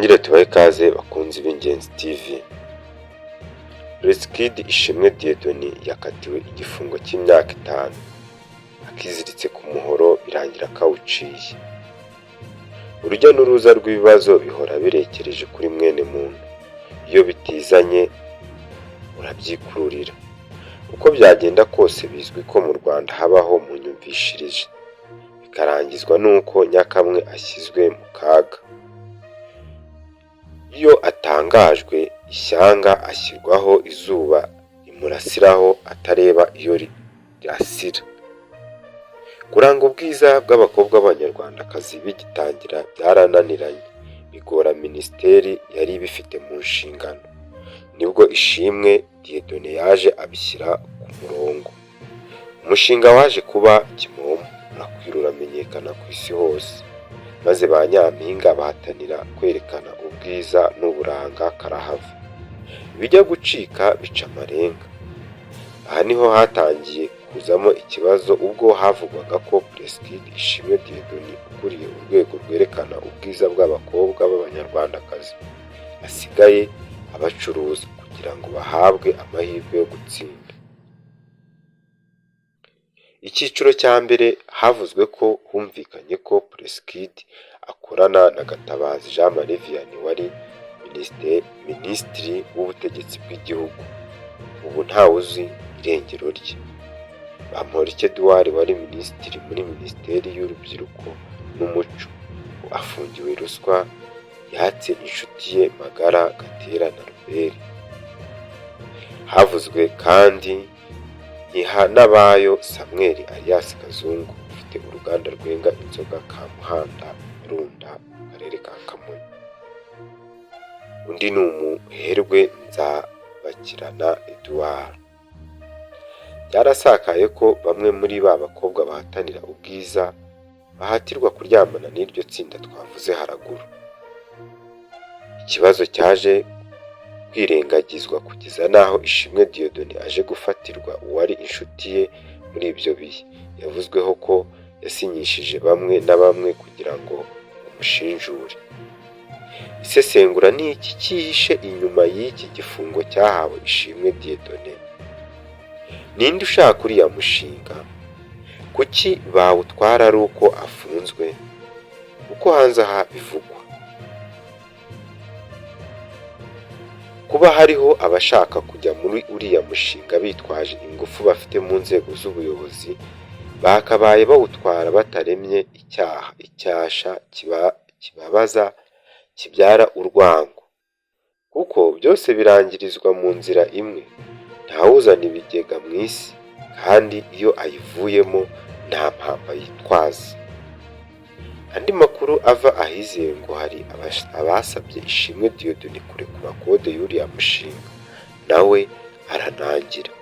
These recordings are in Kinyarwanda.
Twongere tubahe ikaze, bakunzi b'Ingenzi TV. Prince Ishimwe Dieudonné yakatiwe igifungo cy'imyaka 5, akiziritse ku muhoro birangira kawuciye. Urujya n'uruza rw'ibibazo bihora birekereje kuri mwene muntu, iyo bitizanye urabyikururira. Uko byagenda kose bizwi ko mu Rwanda habaho munyumvishirije, bikarangizwa n'uko nyakamwe ashyizwe mu kaga. Iyo atangajwe ishyanga ashyirwaho izuba rimurasiraho atareba iyo rirasira. Kuranga ubwiza bw'abakobwa b'Abanyarwandakazi bigitangira byarananiranye, bigora minisiteri yari ibifite mu nshingano. Nibwo Ishimwe Dieudonné yaje abishyira ku murongo. Umushinga waje kuba kimomo, urakwira uramenyekana ku isi hose, maze ba nyampinga bahatanira kwerekana ubwiza n'uburanga karahava. Ibijya gucika bica amarenga. Aha niho hatangiye kuzamo ikibazo ubwo havugwaga ko Prince Ishimwe Dieudonné ukuriye urwego rwerekana ubwiza bw'abakobwa b'Abanyarwandakazi asigaye abacuruza kugira ngo bahabwe amahirwe yo gutsinda. Icyiciro cya mbere havuzwe ko humvikanye ko Prince akorana na Gatabazi Jean Marie Vianney wari Minisitiri w'Ubutegetsi bw'Igihugu, ubu ntawuzi irengero rye. Bamporiki Edouard wari Minisitiri muri Minisiteri y'Urubyiruko n'Umuco, ubu afungiwe ruswa yatse inshuti ye magara Gatera na Albert. Havuzwe kandi Ntihanabayo Samuel alias Kazungu ufite uruganda rwenga inzoga Kamuhanda Runda mu karere ka Kamonyi. Undi ni umuherwe Nzabakirana Edouard. Byarasakaye ko bamwe muri ba bakobwa bahatanira ubwiza bahatirwa kuryamana n'iryo tsinda twavuze haraguru. Ikibazo cyaje kwirengagizwa kugeza n'aho Ishimwe Dieudonné aje gufatirwa uwari inshuti ye muri ibyo bihe, yavuzweho ko yasinyishije bamwe na bamwe kugira ngo bamushinjure. Isesengura ni iki cyihishe inyuma y'iki gifungo cyahawe Ishimwe Dieudonné? Ninde ushaka uriya mushinga? Kuki bawutwara ari uko afunzwe? Uko hanze aha bivugwa, kuba hariho abashaka kujya muri uriya mushinga bitwaje ingufu bafite mu nzego z'ubuyobozi, bakabaye bawutwara bataremye icyaha, icyasha kibabaza kibyara urwango, kuko byose birangirizwa mu nzira imwe, ntawuzana ibigega mu isi kandi iyo ayivuyemo nta mpamba yitwaza. Andi makuru ava ahizewe ngo hari abasabye Ishimwe Dieudonné kurekura kode y'uriya mushinga, nawe aranangira,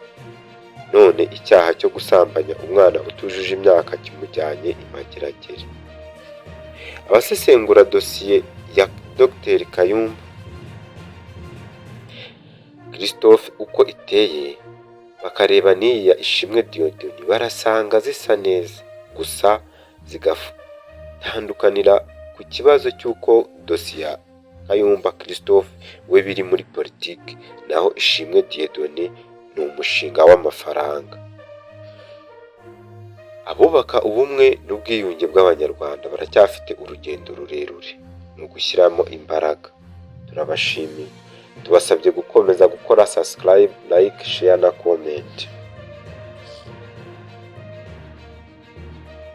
none icyaha cyo gusambanya umwana utujuje imyaka kimujyanye i Mageragere. Abasesengura dosiye ya Dr Kayumba Christophe uko iteye, bakareba n'iyi ya Ishimwe Dieudonné, barasanga zisa neza, gusa zigatandukanira ku kibazo cy'uko dosiye ya Kayumba Christophe we biri muri politiki, naho Ishimwe Dieudonné ni umushinga w'amafaranga. Abubaka ubumwe n'ubwiyunge bw'Abanyarwanda baracyafite urugendo rurerure, ni ugushyiramo imbaraga. Turabashimiye, tubasabye gukomeza gukora subscribe, like, share na comment.